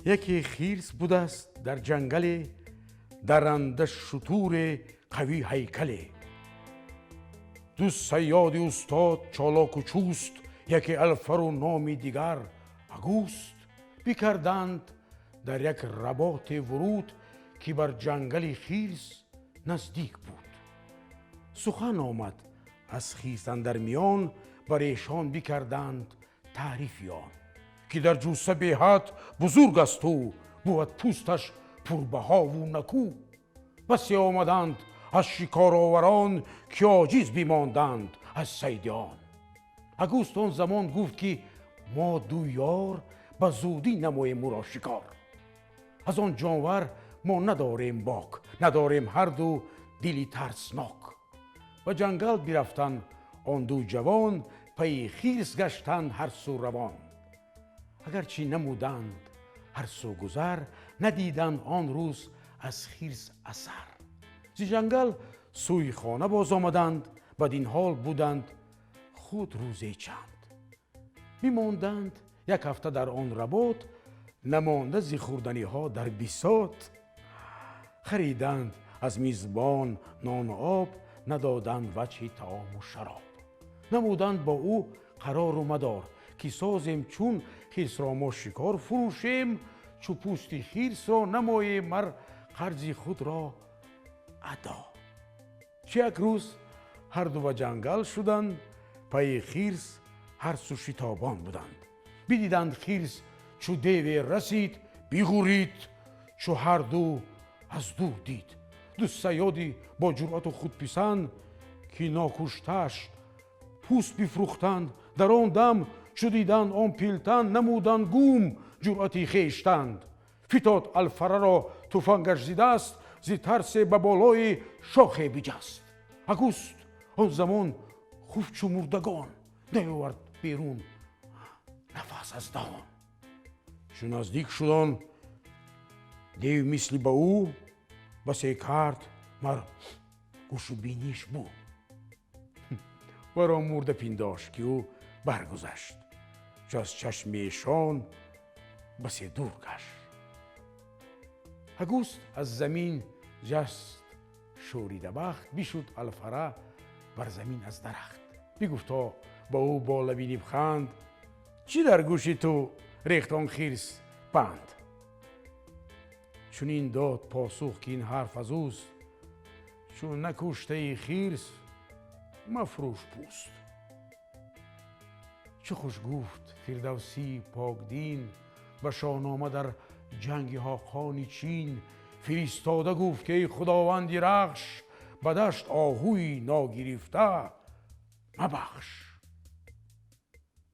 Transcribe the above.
Яке хирс будаст дар ҷангале, дарранда шутуре қавӣ ҳайкале. Ду сайёди устод чолоку чуст, яке Алфару номи дигар Агуст, бикарданд дар як работе вуруд, ки бар ҷангали хирс наздик буд. Сухан омад аз хирс андар миён, бар эшон бикарданд таърифи он, ки дар ҷусса беҳад бузург аст ӯ, бувад пӯсташ пурбаҳову накӯ. Басе омаданд аз шикороварон, ки оҷиз бимонданд аз сайди он. Агуст он замон гуфт, ки мо ду ёр ба зудӣ намоем ӯро шикор. Аз он ҷонвар мо надорем бок, надорем ҳарду дили тарснок. Ба ҷангал бирафтанд он ду ҷавон, пайи хирс гаштанд ҳар су равон. Агарчи намуданд ҳар су гузар, надиданд он рӯз аз хирс асар. Зи ҷангал сӯи хона боз омаданд, бадин ҳол буданд худ рӯзе чанд. Бимонданд як ҳафта дар он работ, намонда зи хӯрданиҳо дар бисот. Хариданд аз мизбон нону об, надоданд ваҷҳи таому шароб. Намуданд бо ӯ қарору мадор, ки созем чун хирсро мо шикор фурӯшем, чу пӯсти хирсро намоем мар қарзи худро адо. Чи як рӯз ҳарду ба ҷангал шуданд, пайи хирс ҳар су шитобон буданд. Бидиданд хирс чу деве расид, биғурид, чу ҳарду аз дур дид. Ду сайёди бо ҷуръату худписанд, ки нокуштааш пӯст бифрӯхтанд, дар он дам чу диданд он пилтан, намуданд гум ҷуръати хештанд. Фитод Алфараро туфангаш зи даст, зи тарсе ба болои шохе биҷаст. Агуст он замон хуфт чу мурдагон, наёвард берун нафас аз даҳон. Чу наздик шуд он дев мисли ба ӯ, басе кард, мар гӯшу биниш бу. Варо мурда пиндошт, ки ӯ баргузашт, чу аз чашми эшон басе дур гашт. Агуст аз замин ҷаст шӯридабахт, бишуд Алфара бар замин аз дарахт. Бигуфто ба ӯ бо лаби нимханд: чӣ дар гӯши ту рехт он хирс панд? Чунин дод посух, ки ин ҳарф аз ӯст: чун накуштаи хирс, мафрӯш пӯст. Чӣ хуш гуфт Фирдавсии покдин ба Шоҳнома дар ҷанги ҳоқони Чин. Фиристода гуфт, ки эй худованди рахш, ба дашт оҳуи ногирифта мабахш.